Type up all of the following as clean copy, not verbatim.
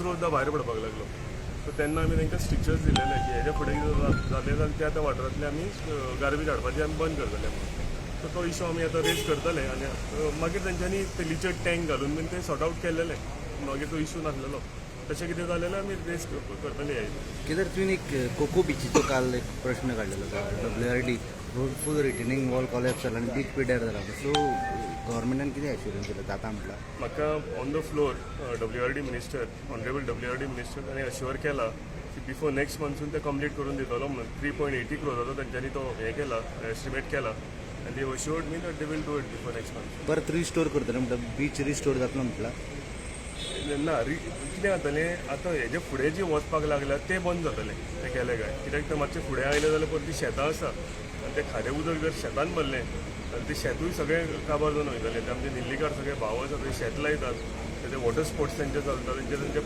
सुद्दां भायर पडपाक लागलो. सो तेन्ना आमी तांकां स्ट्रिक्चर्स दिलेले की हेज्या फुडें कितें जालें जाल्यार त्या त्या वाठारांतले आमी गार्बेज हाडपाची आमी बंद करतले म्हणून. सो तो इशू आमी आतां रेज करतले आनी मागीर तेंच्यांनी ते लिचेट टँक घालून बीन ते सॉर्ट आवट केल्लेले. मागीर तो इशू नासलेलो. तशें कितें जालें जाल्यार आमी रेज करतले ह्या हितून. कित्याक तुवें एक कोको बिचीचो काल एक प्रश्न काडलेलो, WRD full retaining wall collapse जाला आनी बीच पिड्ड्यार जाला. सो गव्हर्मेंटान कितें एश्युरन्स दिला, जाता म्हटलां? म्हाका on the floor WRD minister, honourable WRD minister ताणें अश्युअर केला की बिफोर नेक्स्ट मॉन्सून ते कंप्लीट करून दितलो म्हणून. 3.80 क्रोजाचो तेंच्यांनी तो हें केला, एस्टिमेट केला आनी they assured me that they will do it before next monsoon. परत रिस्टोर करतले म्हणटा, बीच रिस्टोर जातलो म्हटलां? ना, कितें जातलें, आतां हेजे फुडें जे वचपाक लागल्या ते बंद जातलें ते केले काय. कित्याक ते मातशें फुडें आयलें जाल्यार परती शेतां आसा आनी तें खारें उदक जर शेतान भरलें जाल्यार तें शेतूय सगळें काबार जावन वयतलें. ते आमचे निल्लीकार सगळे भाव आसा, थंय शेत लायतात, तेजे वॉटर स्पोर्ट्स तेंचे चलता, तेंचे तेंचे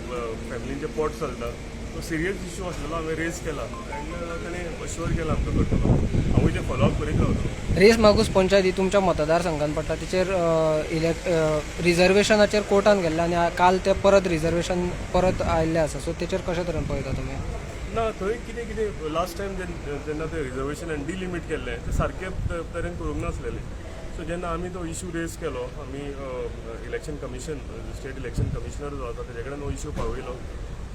फॅमिलींचे पोट चलता. सो सिरियस इशू आसलेलो, हांवें रेज केला आनी ताणें अश्युअर केला आमकां करतलो. हांवूय तें फॉलोअप करीत रावतलो. रेस मागूस पंचायत ही तुमच्या मतदारसंघात पडटा. तिचेर इलेक्ट रिजर्वेशनाचेर कोर्टान गेल्ले आनी काल ते परत रिजर्वेशन परत आयिल्ले आसा. सो तेचेर कशे तरेन पळयता तुमी? ना, थंय कितें कितें लास्ट टायम जेन्ना ते रिजर्वेशन आनी डिलिमीट केल्लें, ते सारके तरेन करूंक नासलेलें. सो जेन्ना आमी तो इशू रेज केलो, आमी election commission, state election commissioner जो आसा तेजे कडेन हो इशू पावयलो.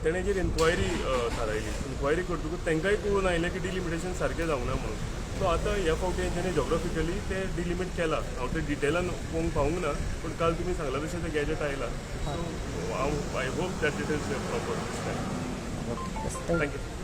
तेणें हेजेर इन्क्वायरी थारायली. इन्क्वायरी करतकूच तांकांय कळून आयलें की डिलिमिटेशन सारकें जावंक ना म्हणून. सो आतां ह्या फावटी तेंच्यांनी जॉग्राफिकली ते डिलिमीट केला. हांव ते डिटेलान पळोवंक पावूंक ना, पूण काल तुमी सांगला तशें तें गॅजेट आयला. सो हांव I hope that it is proper. Thank you. Thank you.